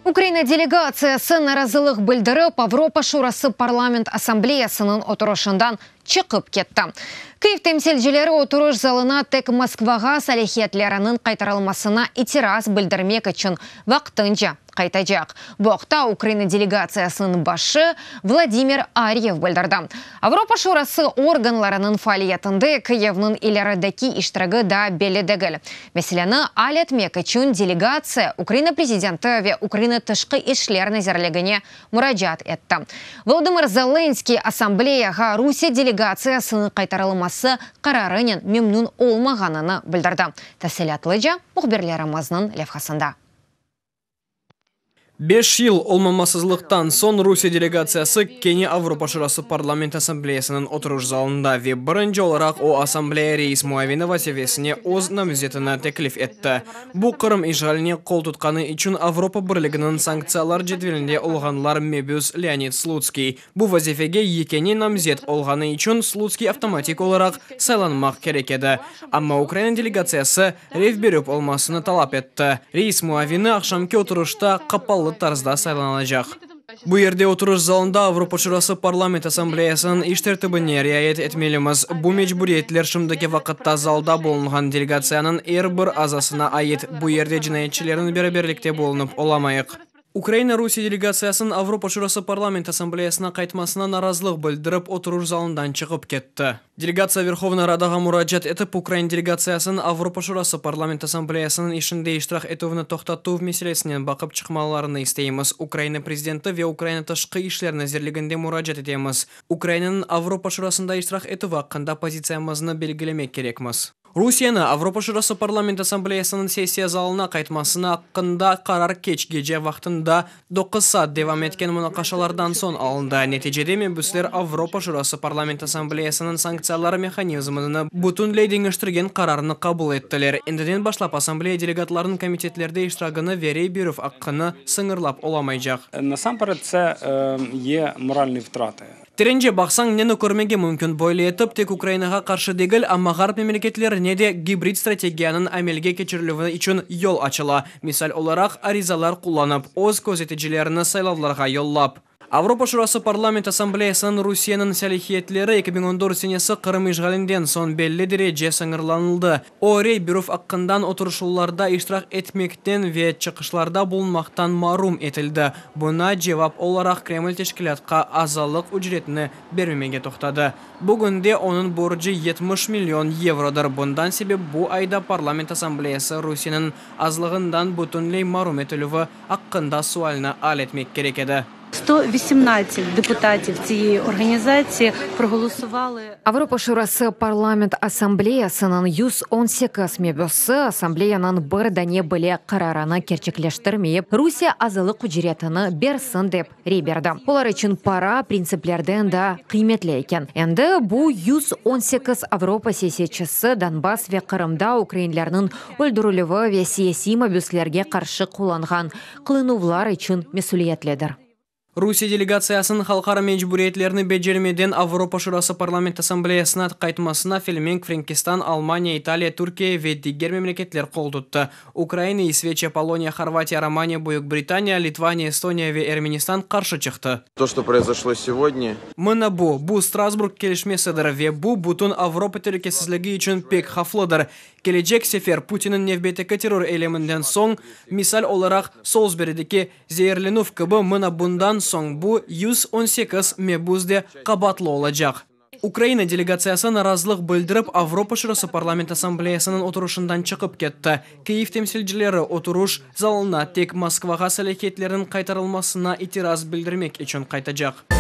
Ukraina delegatsiyası narazılıq bildirip, Avropa Şurası Parlament Assambleyasınıñ oturışından çıqıp ketti. Kyiv temsilcileri oturış zalına tek Moskvağa salâhiyetleriniñ qaytarılmasına itiraz bildirmek içün vaqtınca qaytacaq. Bu aqta Ukraina delegatsiyasınıñ başı Vladimir Aryev bildirdi. Avropa Şurası organlarınıñ faaliyetinde Kyivniñ ilerideki iştiragi daa belli degil. Meseleni al etmek içün delegatsiya Ukraina prezidenti ve Ukraina Tışqı işler nazirligine muracaat etti. Volodımır Zelenskıy Assambleyağa Rusiye delegatsiyasınıñ qaytarılması qararınen memnün olmağanını bildirdi. Tafsilâtlıca mühbirlerimizniñ levhasında. Beş yıl olmamasızlıqtan soñ Rusiye delegatsiyası kene Avropa Şurası Parlament Assambleyasınıñ oturış zalında ve birinci olaraq o Assambleya reis muavini vazifesine öz namzetini teklif etti. Bu Qırım işğaline qol tutqanı içün Avropa Birliginiñ sanktsiyalar cedvelinde olğanlar mebüs Leonid Slutskiy. Bu vazifege yekâne namzet olğanı içün Slutskiy avtomatik olaraq saylanmaq kerek edi. Amma Ukraina delegatsiyası rey berüv olmasını talap etti. Reis muavini aqşamki oturışta qapalı tarzda saylanacaq. Bu yerde oturış zalında Avropa Şurası Parlament Assambleyasınıñ iş tertibine riayet etmelimiz. Bu mecburiyetler şimdiki vaqıtta zalda bulunğan delegatsiyanıñ er bir azasına ait. Bu yerde cinayetçilernen beraberlikte bulunıp olamayıq. Ukraina Rusiye delegatsiyasınıñ Avropa Şurası Parlament Assambleyasına qaytmasına narazılıq bildirip, oturış zalından çıqıp ketti. Delegatsiya Verhovna Radağa muracaat etip, ukrain delegatsiyasınıñ Avropa Şurası Parlament Assambleyasınıñ işinde iştirak etüvini toqtatuv meselesinen baqıp çıqmalarını isteymiz. Ukraina Prezidenti ve Ukraina Tışqı işler nazirliginde muracaat etemiz. Ukrainanıñ Avropa Şurasında iştirak etüvi aqqında pozitsiyamıznı belgilemek kerekmiz. Rusiyeni Avropa Şurası Parlament Assambleyasınıñ sessiya zalına qaytmasına aqqında qarar keç gece vaqtında doquz saat devam etken munaqaşalardan soñ alındı. Neticede mebüsler Avropa Şurası Parlament Assambleyasınıñ sanktsiyalar mehanizmini bütünley deñiştirgen qararnı qabul ettiler. Endiden başlap Assambleya delegatlarınıñ komitetlerde iştiragını ve rey berüv aqqını sıñırlap olamaycaq. Nasampered, tse ye moralni vtratı. Terence baqsañ, neni körmege mümkün, böyle etip, tek Ukrainağa qarşı degil, amma Ğarp memleketlerine de gibrid strategiyanıñ amelge keçirilüvi içün yol açıla, misal olaraq, arizalar qullanıp, öz közeticilerini saylavlarğa yollap. Avropa Şurası Parlament Assambleyasınıñ Rusiyeniñ salâhiyetleri 2014 senesi Qırım işğalinden soñ belli derece sıñırlanıldı. O, rey berüv aqqından oturışuvlarda iştirak etmekten ve çıqışlarda bulunmaqtan marum etildi. Buña cevap olaraq Kreml teşkilâtqa azalıq ücretini bermemege toqtadı. Bugünde onıñ borcu 70 million yevrodır. Bundan sebep bu ayda Parlament Assambleyası Rusiyeniñ azlığından bütünley marum etilüvi aqqında sualni al etmek kerek edi. 118 депутатів цієї організації проголосували. Avropa Şurası Parlament Assambleyasınıñ 118 mebüsi Assambleyanıñ bir dane bile qararını kerçekleştirmeyip, Rusiye azalıq ücretini bersin dep rey berdi. Olar içün para printsiplerden daa qıymetli eken. Endi bu 118 Avropa siyasetçisi Donbass ve Qırımda ukrainlerniñ öldürilüvi ve siyasiy mabüslerge qarşı qullanğan qılınuvlar içün mesüliyetlidir. Rusiye delegatsiyasınıñ halqara mecburiyetlerini becermeden Avropa Şurası Parlament Assambleyasına qaytmasına Felemenk, Frenkistan, Almaniya, İtaliya, Türkiye ve diger memleketler qol tuttı. Ukraina, İsveçiya, Poloniya, Horvatiya, Romaniya, Büyük Britaniya, Litvaniya, Estoniya ve Ermenistan qarşı çıqtı. То, что произошло сегодня. Mına bu, bu Strasburg kelişmesidir ve bu bütün Avropa telükesizligi içün pek havflıdır. Kelecek sefer Putinniñ nevbetteki terror eyleminden soñ, misal olaraq, Solsberideki zeerlenüv kibi, mına bundan soñ bu 118 mebus de qabaatlı olacaq. Ukraina delegatsiyası narazılıq bildirip, Avropa Şurası Parlament Assambleyasınıñ oturışından çıqıp ketti. Kyiv temsilcileri oturış zalına tek Moskvağa salâhiyetlerniñ qaytarılmasına itiraz bildirmek içün qaytacaq.